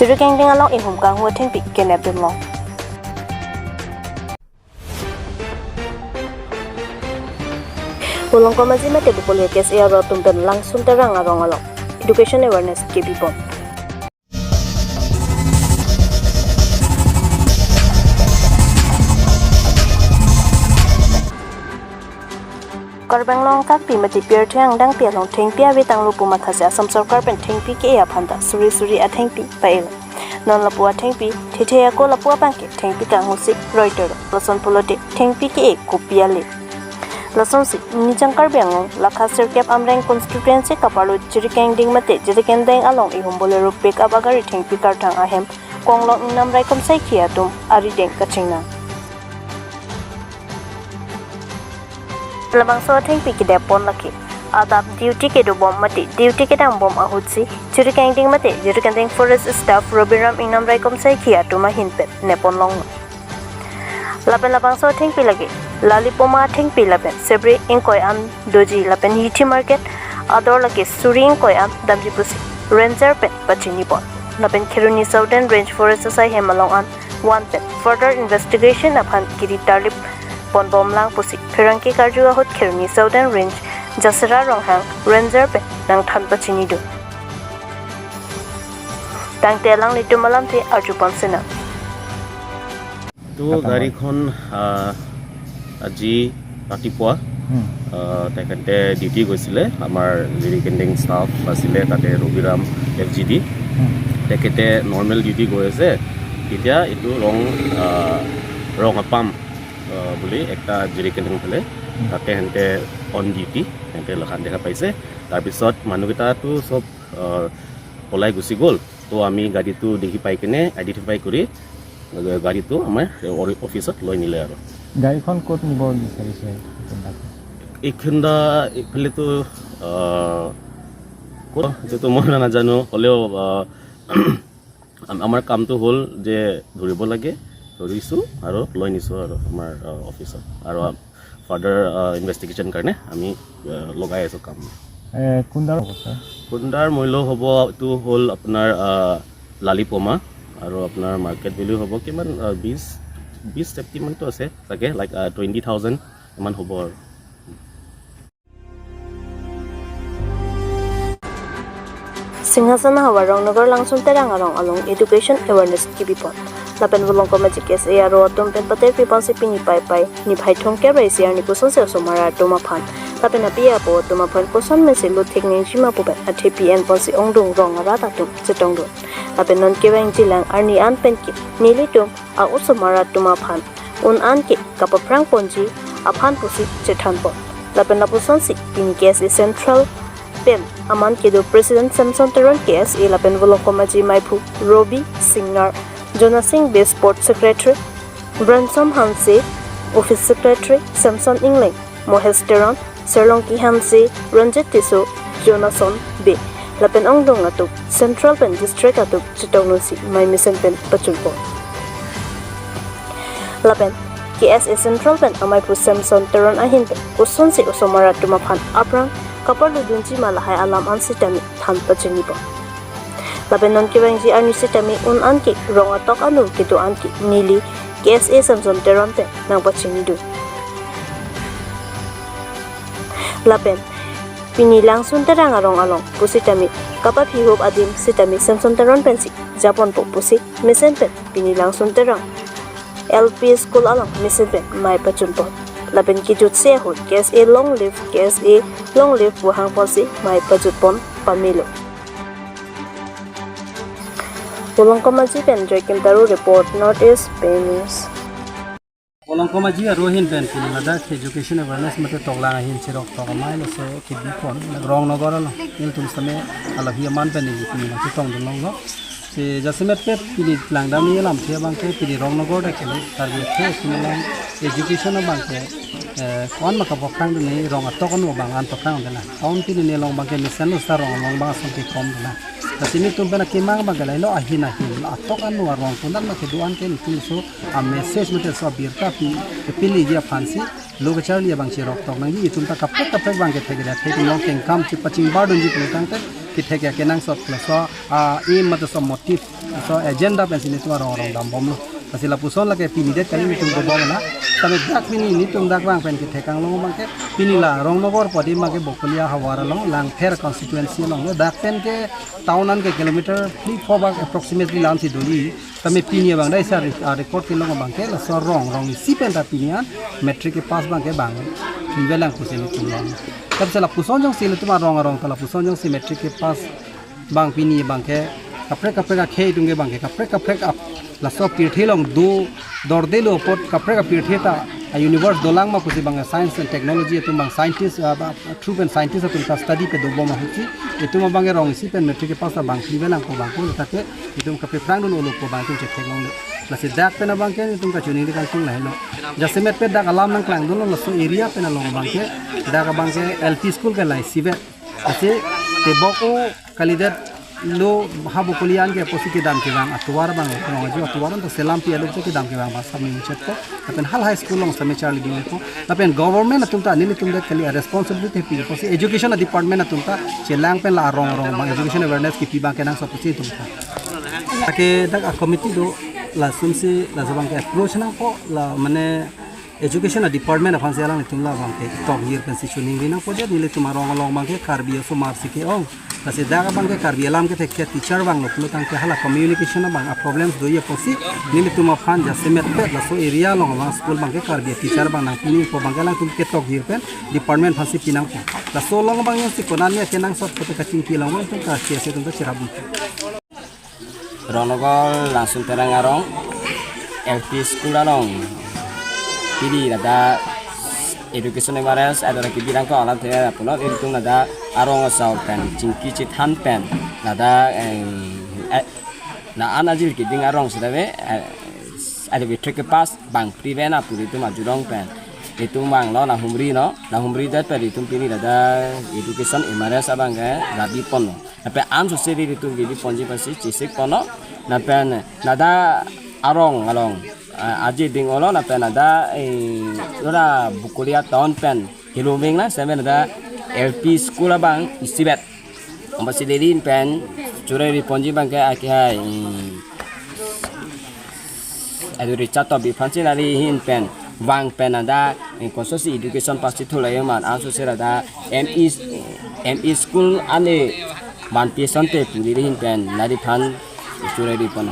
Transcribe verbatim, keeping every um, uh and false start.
Jirikengding along ihum kanghu athengpi kenep dunlong. Volongkom Aji mate Bupoli K S A aro atum pen Langsun Terang arong along education awareness kebipon. Karbi Anglong akakpi mate pirthe angdangpi along thengpi ave tanglo pu mathasi Assam Sorkar pen thengpi ke-e aphan ta suri suri athengpi pa-elo. Non lapu athengpi thethe ako lapu abangke thengpi kanghusi roitero. Lason pulote thengpi ke-e kopi ale? Lasonsi Nijang Karbi Anglong lakha sirkep Amreng constituency kaparlo Jirikengding mate Jirikengding along ihum Bolero pickup agari thengpi karthang ahem konglong ingnam raikom saikhi atum arideng kachingnang. Labangso athengpi kedep pon lake adap duty kedobom mate duty kedambom ahutsi Jirikengding mate Jirikengding forest staff Robiram ingnam raikom saikhi atum ahin pen nepon longlo. Lapen labangso athengpi lake Lalipoma athengpi lapen Sebre ingkoi an doji lapen Hithi market ador lake suri ingkoi an damji pusi ranger pen pachinipon. Lapen Kheroni Southern Range Forest asai hem along an van pen further investigation aphan kiri tarlip ponbomlang pusi pherangke karju ahut Kheroni Southern Range Jasera Ronghang ranger pen nangthan pachinidun. Tangte alanglitum alamthe arjupon sinang. তো গাড়ীখন আহ, আজি ৰাতিপুৱা হুম। আহ, তেখেতে ডিউটি গৈছিলে, আমাৰ যিখিনি কেণ্ডিং ষ্টাফ আছিলে তাতে ৰবিৰাম এফ জি ডি। হুম। তেখেতে নৰ্মেল ডিউটি গৈ আছে। তেতিয়া এইটো ৰং আহ, ৰং আপাম আহ, বুলি একটা জিৰি কেণ্ডিং ফালে হুম। তাতে সিহঁতে অন ডিউটি সিহঁতে লখান দেখা পাইছে। তাৰপিছত মানুহকেইটাতো চব আহ, পলাই গুচি গ'ল। তো আমি গাড়ীটো দেখি পাই কিনে আইডেণ্টিফাই কৰি আহ, গাড়ীটো আমাৰ অ- অফিচত লৈ নিলে আৰু। গাড়ীখন ক'ত নিব বিচাৰিছে? এইখন দা এইফালেতো আহ, ক'ত যিটো মই নাজানো, হ'লেও আহ, আম- আমাৰ কামটো হ'ল যে ধৰিব লাগে, ধৰিছোঁ আৰু লৈ নিছোঁ আৰু আমাৰ আহ, অফিচত। আৰু ফাৰ্ডাৰ ইনভেষ্টিগেশ্যন কাৰণে আমি আহ, লগাই আছোঁ কাম। এ, কুন্দাৰ হ'ব ছাৰ? কুন্দাৰ মূল্য হ'ব, এইটো হ'ল আপোনাৰ আহ, লালিপমা আৰু আপোনাৰ মাৰ্কেট ভেলিউ হ'ব কিমান আহ, বিশ বিশ ছেফটিমানটো আছে চাগে, লাইক টুৱেণ্টি থাউজেণ্ড ইমান হ'ব আৰু। Singhason ahavar Rongnagar Langsun Terang arong along education awareness kebipon. Lapen Volongkom Aji K S A aro atum pen paterpipon si pini paipai niphai thomkep ra isi arni kosonsi osomar atum aphan lapen api apo atum aphan koson mesi lut thek ningji ma pu pen athepi enpon si ongdung rong arat atum chetongdun. Lapen non kevangjilang arni an pen ke nelitum a-osomar atum aphan un an ke kapaphrang ponji aphan pusi chethanpon. Lapen lapusonsi pini K S A Central pen aman kedo President Samson Teron K S A lapen Volongkom Aji maiphu Robi Singnar, Jonasing Bey Sports Secretary, Bransom Hanse, Office Secretary, Samson Ingleng, Mohes Teron, Serlongki Hanse, Ranjit Tisso, Jonason Bey lapen ongdung atum Central pen District atum chetongdunsi mei mesen pen pachunpon. Lapen K S A Central pen amaiphu Samson Teron ahin pen kosonsi osomar atum aphan aphrang kaparludunji ma lahai alam an sitame than pachinipon. Lapen non kevangji arni sitame un an ke rong atok anu kedo an ke neli K S A Samson Teron pen nangpachinidun. Lapen pini Langsun Terang arong along pusitame kapaphihup adim sitame Samson Teron pensi japonpo pusi mesen pen pini Langsun Terang L P school along mesen pen mei pachunpon. Lapen kejutsi ahut K S A long live, K S A long live pu hangponsi mei pachunpon pamelo. Volongkom Aji pen Joykim Taro report, North East Pei News. Volongkom Aji aro ahin pen pini ladak education awareness mate toklang ahin chirok tok amei laso kebipon Rongnagar along nelitum sitame alohi aman pen neli pini nangchetongdun longlo. Si jasemet pet pini langdam ni alamthe abangke pini Rongnagar dak kele target the, pini lang education abangke eh, ko-an ma kapaphrangdun ne rong atok anu abang an paphrangdun na. Aum pini ne long abangke mesen lo sar rong along abang ason kekomdun na. Lasi nelitum pen akemang abangke lahelo ahin ahin atok anu arong kunan ma kedo an ke nelitum so a message mate so abirta pi kepiliji aphansi lo kacharli abang chirok tok nangji, itum ta kaprek kaprek abangke thek thek nong kengkam chipaching bardunji pulotangte kethek ya kenangsot lo so a aim mate so motive So agenda pensi nelitum arong arong dambomlo. Lasi lapuson lake pini det kali nelitum dobom na. Tame dak pini nelitum dak bang pen kethek anglong abangke pini la Rongnogor podi abangke Bokolia havar along Langpher constituency alonglo. Dak pen ke town an ke kilometer three four bang approximately lamsi doli. Tame pini abang dai sa re-, ah, record kelong abangke laso rong rong isi pen ta pini an matric kepass abangke bang phlive lang pusi nelitum long. Tame lapuson jongsi nelitum arong arong ta lapuson jongsi matric kepass bang pini abangke kaprek kaprek akhei atum ke abangke kaprek kaprek ap laso pirthe along do dordelo apot kaprek apirthe ta a universe dolang ma pusi abang science and technology atum abang scientist, ah, ba, through pen scientist atum ta study pe dobom ahutsi itum abangke rong isi pen matric kepass ta bang phlive lang ko bang ko ta ke itum kaprek phrang dun olo ko bang itum chetheklongle. Lasi dak pen abangke itum kachiningri kangtung lahelo. Jasemet pen dak alam nangklangdunlo laso area pen along abangke dak abangke L P school ke la isivet. Lasi tebok o kalidet lo ha Bokolia an ke apotsi kedam kevang atovar abang rong aju atovar an ta selam pi alo ke kedam kevang bang sami muchet ko. Lapen hal high school along sami charli ding ko. Lapen government atum ta nelitum det kali a responsibility pi apotsi education department atum ta chelang pen la arong arong abang education awareness kipi abangke nangso pusi itum ta. Ake dak a committee do lasonsi laso abangke approach nangpo la mane education department aphansi alanglitum la abangke tok yir pensi chiningri nangpo je nelitum arong along abangke Karbi osomar si ke-ong. Lasi dak abangke Karbi alam kethek ke teacher abang lo pulo tangte hala communication abang a problems do ye pusi nelitum aphan jasemet pen laso area along abang school abangke Karbi teacher abang nangpini ko abangke alangtum ketok yir pen department aphansi pinangpo. Laso along abang yangsi konatne kenangsot kote kachingki along abang itum ka C S A atum ta cherap. Rongnogor Langsun Terang arong L P school along pini ladak education M R S adora kibi nangkok alam thek punon ilitum ladak arong asau pen chingki chethan pen ladak, em, eh, la-an ajil keding arong seta ave, eh, ave matric kepass bang phlive na pu itum ajurong pen itum vanglo, nanghumri no, nanghumri det pen itum pini ladak education M R S abangke rabi ponlo. Lapen ansose ilitum bibi ponji pensi chesik ponlo. Lapen ladak arong along, ah, aje ding olo lapen ladak, eh, ora Bokolia town pen kiloming la seven ladak L P school abang isivet. Ombasi lelin pen chureri ponji abangke akhei, eh, adu Richard Tokbi aphansi nari ahin pen vang pen ladak, eh, konsosi education pasti thulai man ansose ladak M E, M E school ane vanpi asonte pu neli ahin pen nari aphan chureri pon.